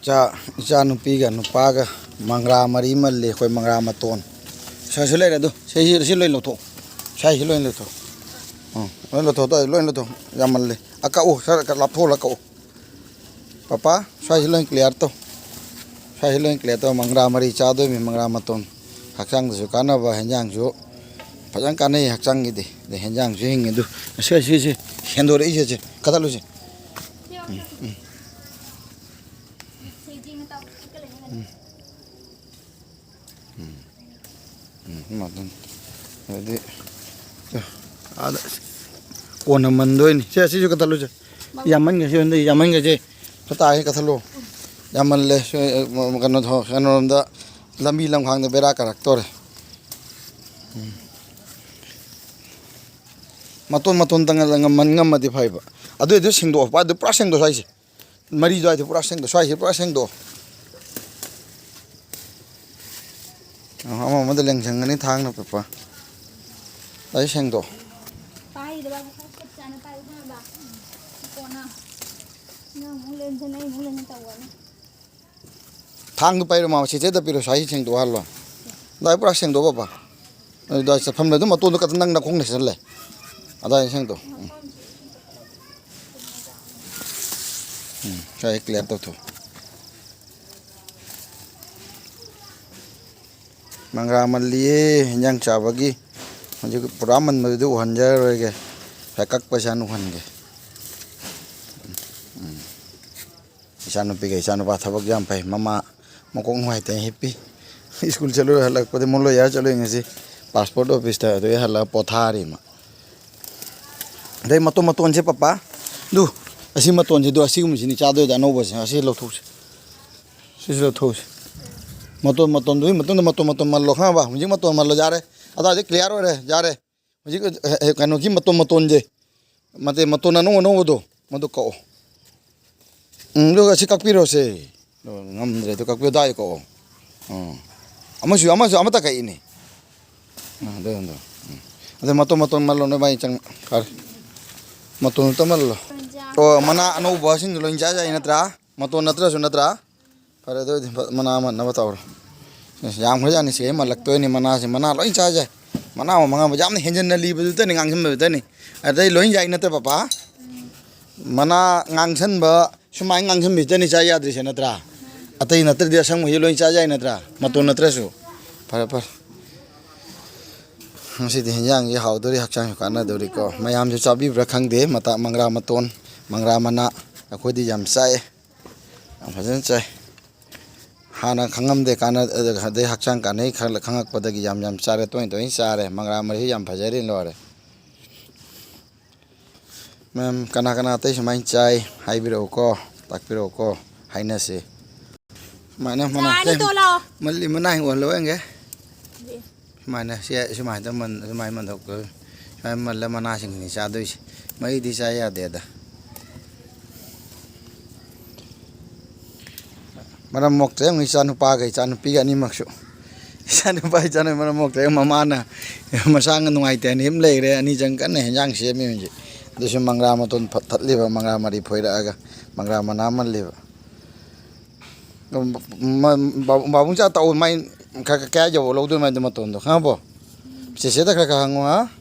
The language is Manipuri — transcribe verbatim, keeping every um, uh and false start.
ꯏꯆꯥ, ꯏꯆꯥ ꯅꯨꯄꯤꯒ ꯅꯨꯄꯥꯒ ꯃꯪꯒ꯭ꯔꯥ ꯃꯔꯤ ꯃꯜꯂꯤ ꯑꯩꯈꯣꯏ, ꯃꯪꯒ꯭ꯔꯥ ꯃꯇꯣꯟ꯫ ꯁꯤ, ꯁꯤ ꯂꯩꯔꯦ ꯑꯗꯨ꯫ ꯁꯤ, ꯁꯤ, ꯁꯤ ꯂꯣꯏ ꯂꯧꯊꯣꯛ꯫ ꯁ꯭ꯋꯥꯏꯁꯤ ꯂꯣꯏ ꯂꯧꯊꯣꯛ꯫ ꯎꯝ, ꯂꯣꯏ ꯂꯧꯊꯣꯛ, ꯇꯧ, ꯂꯣꯏ ꯂꯧꯊꯣꯛ꯫ ꯌꯥꯝꯃꯜꯂꯦ꯫ ꯑ, ꯀꯛꯎ, ꯈꯔ ꯈꯔ ꯂꯥꯞꯊꯣꯛꯍꯜꯂ ꯀꯛꯎ꯫ ꯄꯄꯥ, ꯁ꯭ꯋꯥꯏꯁꯤ ꯂꯣꯏ clear ꯇꯧ꯫ ꯁ꯭ꯋꯥꯏꯁꯤ ꯂꯣꯏ clear ꯇꯧ꯫ ꯃꯪꯒ꯭ꯔꯥ ꯃꯔꯤ ꯆꯥꯗꯣꯏꯃꯤ, ꯃꯪꯒ꯭ꯔꯥ ꯃꯇꯣꯟ꯫ ꯍꯛꯆꯥꯡꯗꯁꯨ ꯀꯥꯟꯅꯕ, ꯍꯦꯟꯖꯥꯡꯁꯨ ꯐꯖꯅ ꯀꯥꯟꯅꯩ ꯍꯛꯆꯥꯡꯒꯤꯗꯤ꯫ ꯑꯗꯩ ꯍꯦꯟꯖꯥꯡꯁꯨ ꯍꯤꯡꯉꯤ꯫ ꯑꯗꯨ, ꯁꯤ, ꯁꯤ, ꯁꯤ, ꯍꯦꯟꯗꯣꯔꯛꯏꯁꯦ, ꯁꯦ, ꯀꯛꯊꯠꯂꯨꯁꯦ꯫ ꯎꯝ, ꯎꯝ꯫ ꯎꯝ꯫ ꯎꯝ, ꯎꯝ, ꯑꯗꯨꯝ꯫ ꯑꯗꯩꯗꯤ, ꯑꯥꯗ ꯀꯣꯟꯅ ꯃꯟꯗꯣꯏꯅꯤ꯫ ꯁꯦ, ꯑꯁꯤꯁꯨ ꯀꯛꯊꯠꯂꯨꯁꯦ꯫ ꯌꯥꯝꯃꯟꯒ꯭ꯔꯦ, ꯁꯤ ꯍꯟꯗꯛ ꯌꯥꯝꯃꯟꯒ꯭ꯔꯦ, ꯁꯦ꯫ ꯐꯇꯥ ꯍꯦꯛ ꯀꯛꯊꯠꯂꯣ꯫ ꯌꯥꯝꯃꯜꯂꯦ꯫ ꯁꯦ, ꯀꯩꯅꯣ ꯊꯣ-, ꯀꯩꯅꯣꯔꯣꯝꯗ, ꯂꯝꯕꯤ ꯂꯝꯈꯥꯡꯗ ꯕꯦꯔꯥ ꯀꯥꯔꯛꯇꯣꯔꯦ꯫ ꯎꯝ꯫ ꯃꯇꯣꯟ ꯃꯇꯣꯟ ꯇꯪ-, ꯇꯪ-, ꯃꯟ ꯉꯝꯃꯗꯤ ꯐꯩꯕ꯫ ꯑꯗꯨꯏꯗꯨ ꯁꯦꯡꯗꯣꯛꯑꯣ꯫ ꯑꯗꯨ ꯄꯨꯔꯥ ꯁꯦꯡꯗꯣꯛꯑꯣ ꯁ꯭ꯋꯥꯏꯁꯦ꯫ ꯃꯔꯤꯗꯣ ꯑꯩꯗꯤ ꯄꯨꯔꯥ ꯁꯦꯡꯗꯣꯛ-, ꯁ꯭ꯋꯥꯏꯁꯤ ꯄꯨꯔꯥ ꯁꯦꯡꯗꯣꯛꯑꯣ꯫ ꯑ, ꯑꯃ ꯑꯃꯗ ꯂꯦꯡꯁꯟꯒꯅꯤ ꯊꯥꯡꯅ ꯄꯦꯄ꯫ ꯑꯩ ꯁꯦꯡꯗꯣꯛꯑꯣ꯫ ꯄꯥꯏꯗꯕ ꯈꯔ ꯈꯨꯠ ꯆꯥꯅ ꯄꯥꯏꯌꯨ ꯈꯪꯉꯕ? ꯀꯣꯟꯅ ꯅꯪ ꯑꯃꯨꯛ ꯂꯦꯡꯁꯟ, ꯑꯩ ꯑꯃꯨꯛ ꯂꯦꯡꯁꯟ ꯇꯧꯒꯅꯤ꯫ ꯊꯥꯡꯗꯨ ꯄꯥꯏꯔꯣ, ꯃꯥ ꯆꯦꯆꯦꯗ ꯄꯤꯔꯣ, ꯁ꯭ꯋꯥꯏꯁꯤ ꯁꯦꯡꯗꯣꯛꯍꯜꯂꯣ꯫ ꯑꯗꯥꯏ ꯄꯨꯔꯥ ꯁꯦꯡꯗꯣꯛꯑꯣ ꯕꯕꯥ꯫ ꯑꯗꯨꯗ ꯆꯠꯐꯝ ꯂꯩ, ꯑꯗꯨꯝ ꯃꯇꯣꯟꯗꯣ ꯀꯛꯇ ꯅꯪ ꯅꯈꯣꯡꯅ ꯆꯠꯂꯦ꯫ ꯑꯗꯥꯏ ꯁꯦꯡꯗꯣꯛ꯫ ꯎꯝ꯫ ꯎꯝ, ꯁ꯭ꯋꯥꯏ clear ꯇꯧꯊꯣꯛ꯫ ꯃꯪꯒ꯭ꯔꯥ ꯃꯜꯂꯤꯌꯦ, ꯏꯟꯖꯥꯡ ꯆꯥꯕꯒꯤ꯫ ꯍꯧꯖꯤꯛ ꯄꯨꯔꯥ ꯃꯟꯕꯗꯨꯗꯤ ꯎꯍꯟꯖꯔꯔꯣꯏꯒꯦ꯫ ꯉꯁꯥꯏ ꯀꯛꯄꯁꯦ ꯍꯥꯟꯅ ꯎꯍꯟꯒꯦ꯫ ꯎꯝ꯫ ꯏꯆꯥꯅꯨꯄꯤꯒ ꯏꯆꯥꯅꯨꯄꯥ ꯊꯕꯛ ꯌꯥꯝ ꯐꯩ꯫ ꯃꯃꯥ ꯃꯀꯣꯛ ꯅꯨꯡꯉꯥꯏꯇꯅ ꯍꯤꯞꯄꯤ꯫ ꯁ꯭ꯀꯨꯜ ꯆꯠꯂꯨꯔ ꯍꯜꯂꯛꯄꯗ ꯃꯣꯏ ꯂꯣꯏ ꯌꯥꯔ ꯆꯠꯂꯨꯏ ꯉꯁꯤ꯫ Passport office ꯇ ꯑꯗꯨꯗꯩ ꯍꯜꯂꯛꯑ ꯄꯣꯊꯥꯔꯤ ꯃꯥ꯫ ꯑꯗꯩ ꯃꯇꯣꯟ ꯃꯇꯣꯟꯁꯦ ꯄꯄꯥ, ꯑꯗꯨ, ꯑꯁꯤ ꯃꯇꯣꯟꯁꯤꯗ ꯑꯁꯤꯒꯨꯝꯕꯁꯤꯅꯤ ꯆꯥꯗꯣꯏꯗ ꯑꯅꯧꯕꯁꯦ꯫ ꯑꯁꯤ ꯂꯧꯊꯣꯛꯁꯦ꯫ ꯁꯤꯁꯨ ꯂꯧꯊꯣꯛꯁꯦ꯫ ꯃꯇꯣꯟ ꯃꯇꯣꯟꯗꯨꯒꯤ ꯃꯇꯨꯡꯗ ꯃꯇꯣꯟ ꯃꯇꯣꯟ ꯃꯜꯂꯣ, ꯈꯪꯉꯕ? ꯍꯧꯖꯤꯛ ꯃꯇꯣꯟ ꯃꯜꯂꯣ, ꯌꯥꯔꯦ꯫ ꯑꯗꯥꯏꯗ clear ꯑꯣꯏꯔꯦ, ꯌꯥꯔꯦ꯫ ꯍꯧꯖꯤꯛ, ꯑ, ꯑ, ꯀꯩꯅꯣꯒꯤ ꯃꯇꯣꯟ ꯃꯇꯣꯟꯁꯦ꯫ ꯃꯇꯦ-, ꯃꯇꯣꯟ ꯑꯅꯧ ꯑꯅꯧꯕꯗꯣ, ꯃꯗꯨ ꯀꯛꯑꯣ꯫ ꯎꯝ, ꯑꯗꯨꯒ ꯁꯤ ꯀꯛꯄꯤꯔꯣꯁꯦ꯫ ꯑꯗꯣ ꯉꯝꯗ꯭ꯔꯦ, ꯑꯗꯨ ꯀꯛꯄꯤꯌꯣ, ꯑꯗꯥꯏ ꯀꯛꯑꯣ꯫ ꯎꯝ꯫ ꯑꯃꯁꯨ, ꯑꯃꯁꯨ ꯑꯃꯠꯇ ꯀꯛꯏꯅꯦ꯫ ꯎꯝ, ꯑꯗꯨ, ꯑꯗꯨ, ꯎꯝ꯫ ꯑꯗꯨ ꯃꯇꯣꯟ, ꯃꯇꯣꯟ ꯃꯜꯂꯣ, ꯅꯣꯏ ꯃꯥꯏ ꯆꯪ-, ꯐꯔꯦ꯫ ꯃꯇꯣꯟ ꯑꯝꯇ ꯃꯜꯂꯣ꯫ ꯑꯣ, ꯃꯅꯥ ꯑꯅꯧꯕꯁꯤꯡꯗꯣ ꯂꯣꯏ ꯆꯥ ꯌꯥꯏ ꯅꯠꯇ꯭ꯔꯥ? ꯃꯇꯣꯟ ꯅꯠꯇ꯭ꯔꯁꯨ ꯅꯠꯇ꯭ꯔꯥ? ꯐꯔꯦ, ꯑꯗꯨ ꯑꯣꯏꯗꯤ ꯐ-, ꯃꯅꯥ ꯑꯃꯟꯅꯕ ꯇꯧꯔꯣ꯫ ꯑꯁ, ꯌꯥꯝꯈ꯭ꯔꯖꯥꯠꯅꯤ, ꯁꯤ ꯃꯜꯂꯛꯇꯣꯏꯅꯤ ꯃꯅꯥꯁꯦ꯫ ꯃꯅꯥ ꯂꯣꯏ ꯆꯥꯖꯩ꯫ ꯃꯅꯥ ꯑꯃ ꯃꯉꯥ ꯑꯃ ꯌꯥꯝꯅ ꯍꯦꯟꯖꯟꯅ ꯂꯤꯕꯗꯨꯗꯅꯤ, ꯉꯥꯡꯁꯤꯟꯕꯗꯨꯗꯅꯤ꯫ ꯑꯇꯩ ꯂꯣꯏ ꯌꯥꯏ ꯅꯠꯇ꯭ꯔ, ꯄꯄꯥ? ꯃꯅꯥ ꯉꯥꯡꯁꯟꯕ, ꯁꯨꯃꯥꯏꯅ ꯉꯥꯡꯁꯟꯕꯁꯤꯗꯅꯤ ꯆꯥ ꯌꯥꯗ꯭ꯔꯤꯁꯦ, ꯅꯠꯇ꯭ꯔꯥ? ꯑꯇꯩ ꯅꯠꯇ꯭ꯔꯗꯤ ꯑꯁꯪꯕꯁꯤ ꯂꯣꯏ ꯆꯥ ꯌꯥꯏ ꯅꯠꯇ꯭ꯔꯥ? ꯃꯇꯣꯟ ꯅꯠꯇ꯭ꯔꯁꯨ꯫ ꯐꯔꯦ, ꯐꯔꯦ꯫ ꯉꯁꯤꯗꯤ ꯍꯦꯟꯖꯥꯡꯁꯤ ꯍꯥꯎꯗꯣꯔꯤ, ꯍꯛꯆꯥꯡꯁꯨ ꯀꯥꯟꯅꯗꯣꯔꯤꯀꯣ꯫ ꯃꯌꯥꯝꯁꯨ ꯆꯥꯕꯤꯕ꯭ꯔꯥ ꯈꯪꯗꯦ, ꯃꯇꯥ-, ꯃꯪꯒ꯭ꯔꯥ ꯃꯇꯣꯟ, ꯃꯪꯒ꯭ꯔꯥ ꯃꯅꯥ꯫ ꯑꯩꯈꯣꯏꯗꯤ ꯌꯥꯝ ꯆꯥꯏ꯫ ꯌꯥꯝ ꯐꯖꯅ ꯆꯥꯏ꯫ ꯍꯥꯟꯅ ꯈꯪꯉꯝꯗꯦ, ꯀꯥꯟꯅ-, ꯑꯗꯩ ꯍꯛꯆꯥꯡ ꯀꯥꯟꯅꯩ ꯈꯜꯂ-, ꯈꯪꯉꯛꯄꯗꯒꯤ ꯌꯥꯝ ꯌꯥꯝ ꯆꯥꯔꯦ, ꯇꯣꯏꯅ ꯇꯣꯏꯅ ꯆꯥꯔꯦ꯫ ꯃꯪꯒ꯭ꯔꯥ ꯃꯔꯤꯁꯨ ꯌꯥꯝ ꯐꯖꯔꯤ, ꯂꯣꯏꯔꯦ꯫ ꯃꯌꯥꯝ ꯀꯅꯥ ꯀꯅꯥ ꯑꯇꯩ ꯁꯨꯃꯥꯏꯅ ꯆꯥꯏ ꯍꯥꯏꯕꯤꯔꯛꯎꯀꯣ, ꯇꯥꯛꯄꯤꯔꯛꯎꯀꯣ, ꯍꯥꯏꯅꯁꯤ꯫ ꯁꯨꯃꯥꯏꯅ ꯃꯅꯥ ꯆꯥꯅꯤ, ꯇꯣꯂꯥꯎ꯫ ꯃꯜꯂꯤ ꯃꯅꯥ ꯍꯦꯛ ꯑꯣꯜꯍꯜꯂꯣ ꯌꯦꯡꯒꯦ꯫ ꯁꯨꯃꯥꯏꯅ, ꯁꯤ, ꯁꯨꯃꯥꯏꯅ ꯃꯟ-, ꯁꯨꯃꯥꯏꯅ ꯃꯟꯊꯣꯛꯇꯣꯏ-, ꯁꯨꯃꯥꯏꯅ ꯃꯜꯂ ꯃꯅꯥꯁꯤꯡꯁꯤꯅꯤ ꯆꯥꯗꯣꯏꯁꯦ꯫ ꯃꯩꯗꯤ ꯆꯥ ꯌꯥꯗꯦꯗ꯫ ꯃꯔꯝ ꯃꯣꯛꯇ꯭ꯔꯦ ꯑꯃꯨꯛ ꯏꯆꯥꯅꯨꯄꯥꯒ ꯏꯆꯥꯅꯨꯄꯤꯒ ꯑꯅꯤꯃꯛꯁꯨ꯫ ꯏꯆꯥꯅꯨꯄꯥ ꯏꯆꯥꯅꯨꯄꯤ ꯃꯔꯝ ꯃꯣꯛꯇ꯭ꯔꯦ, ꯃꯃꯥꯅ ꯃꯁꯥ ꯅꯨꯡꯉꯥꯏꯇꯦ ꯍꯥꯏꯅ ꯑꯗꯨꯝ ꯂꯩꯈ꯭ꯔꯦ꯫ ꯑꯅꯤꯁꯦ ꯀꯟꯅ ꯍꯦꯟꯖꯥꯡ ꯁꯦꯝꯃꯤ ꯍꯧꯖꯤꯛ꯫ ꯑꯗꯨꯁꯨ ꯃꯪꯒ꯭ꯔꯥ ꯃꯇꯣꯟ ꯐ-, ꯊꯠꯂꯤꯕ, ꯃꯪꯒ꯭ꯔꯥ ꯃꯔꯤ ꯐꯣꯏꯔꯛꯑꯒ ꯃꯪꯒ꯭ꯔꯥ ꯃꯅꯥ ꯃꯜꯂꯤꯕ꯫ ꯃ-, ꯃ-, ꯕꯥꯕꯨꯡꯆꯥ ꯇꯧ, ꯃꯥꯏ ꯈ-, ꯈ-, ꯀꯌꯥ ꯌꯧꯕ ꯂꯧꯗꯣꯏ ꯃꯥꯏꯗꯣ ꯃꯇꯣꯟꯗꯣ, ꯈꯪꯉꯕꯣ? ꯆꯦꯆꯦꯗ ꯈꯔ ꯈꯔ ꯍꯪꯉꯣ, ꯍꯥ?